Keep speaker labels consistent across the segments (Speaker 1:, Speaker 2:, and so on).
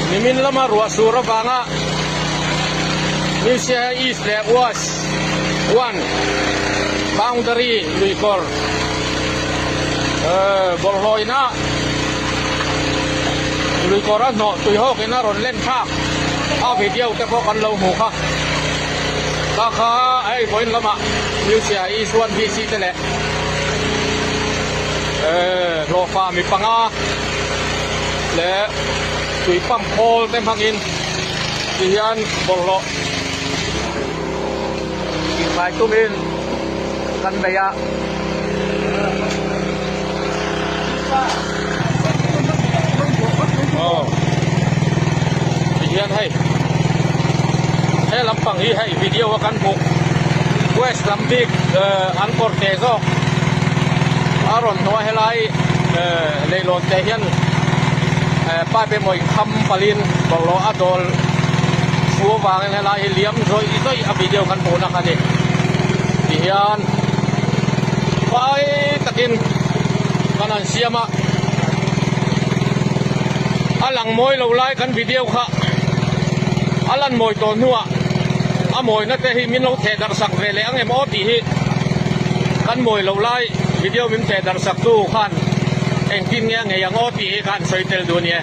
Speaker 1: Nimin lama ruah sur avanga New Siaha East leh West 1 boundary luikawr bawlhhlawh ina luikawr a hnawh tuihawk in a rawn len thlak a video te pawh kan lo hmu kha. Kha kha hei vawiin lamah New Siaha East 1 VC te leh hlawhfa mi panga leh tui pump khawl te hmangin ti hian bawlhhlawh inhmai tumin kan nei a. Aw ti hian hei he lampang hi hei video a kan hmuh west lam bik an kawr teh zawk a rawn hnuai helai leihlawn teh hian pipe emaw inkham palhin bawlhhlawh a dawl thu avangin helai hi liam zawih zawih a video kan hmuhna kha a ni tihian fai takin kan han siam a a lang mawi lo lai kan video kha a lan mawi tawh hnuah a mawina te hi min lo theh darh sak ve leh ang em aw tih hi kan mawi loh lai video min theh darh sak tu khan engtin nge a ngei ang aw tih hi khan sawi tel duh a ni e.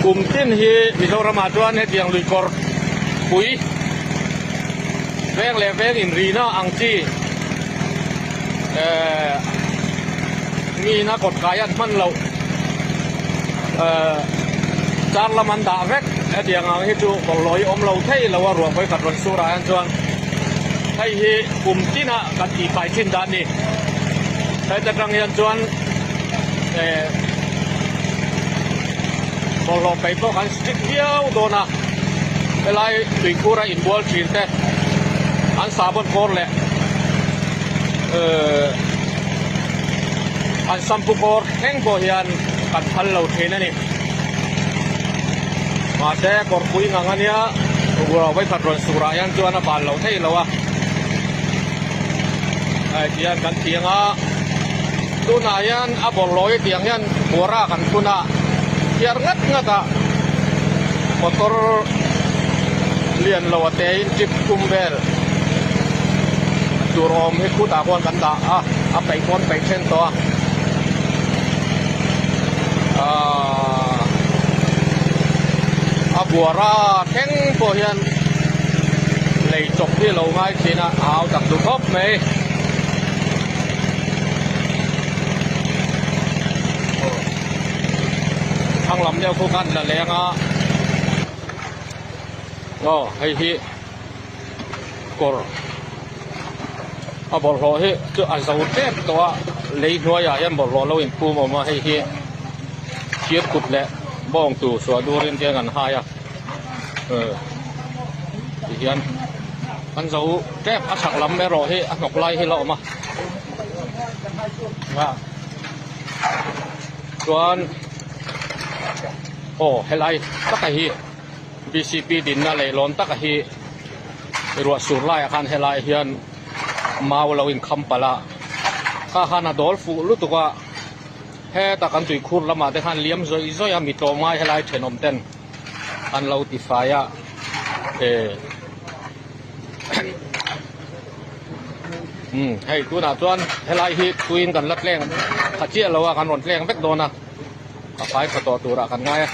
Speaker 1: Kum tin hi Mizoramah chuan hetiang lui kawr pui veng leh veng inrina ang chi ehh miin a kawt kai an hman loh ehh char lam an dah vek hetiang ang hi chu bawlhhlawh hi awm lo thei lo a ruah vawikhat rawn sur ah hian chuan hei hi kum tinah kan tih fai thin dan a ni heta tang hian chuan ehh bawlhhlawh paih pawh kan strict viau dawn a helai tuikhur a inbual thin te an sahbawn kawr leh ehh an shampoo kawr thleng pawh hian kan phal lo thin a ni mahse kawrpui ngang a nia ruah vawikhat rawn sur ah hian chuan a bal lo thei lo a hei ti hian kan thiang a tunah hian a bawlhhlawh hi tiang hian buara kan phun a thiar ngat ngat a motor lian lo a te in trip tum vel tur awm hi khutah khuan kan dah a a peih pawn peih then tawh a ahh a buara thleng pawh hian lei chawp hi a lo ngai thin a a hau tak duh khawp mai. Thlang lam deuh khu khan la leng a aw hei hi kawr a bawlhhlawh hi chu a zo tep tawh a lei hnuaiah hian bawlhhlawh lo inphum a awm a hei hi thir kut leh bawng tur suah durin te an hai a tihian an zo tep a chhak lam erawh hi a hnawk lai hi la awm a chuan aw helai taka hi B_C_P dinna leihlawn taka hi ruah sur laiah khan helai hian mau lo inkham palh a kha khan a dawl fuh lutuk a heta kan tuikhur lamah te khan liam zawih zawih a mi tlawm ngai helai thenawm ten an lo ti fai a eh umm hei tunah chuan helai hi tuiin kan la tleng tha chiah lo a kan rawn tleng vek dawn a a fai tha tawh turah kan ngai a.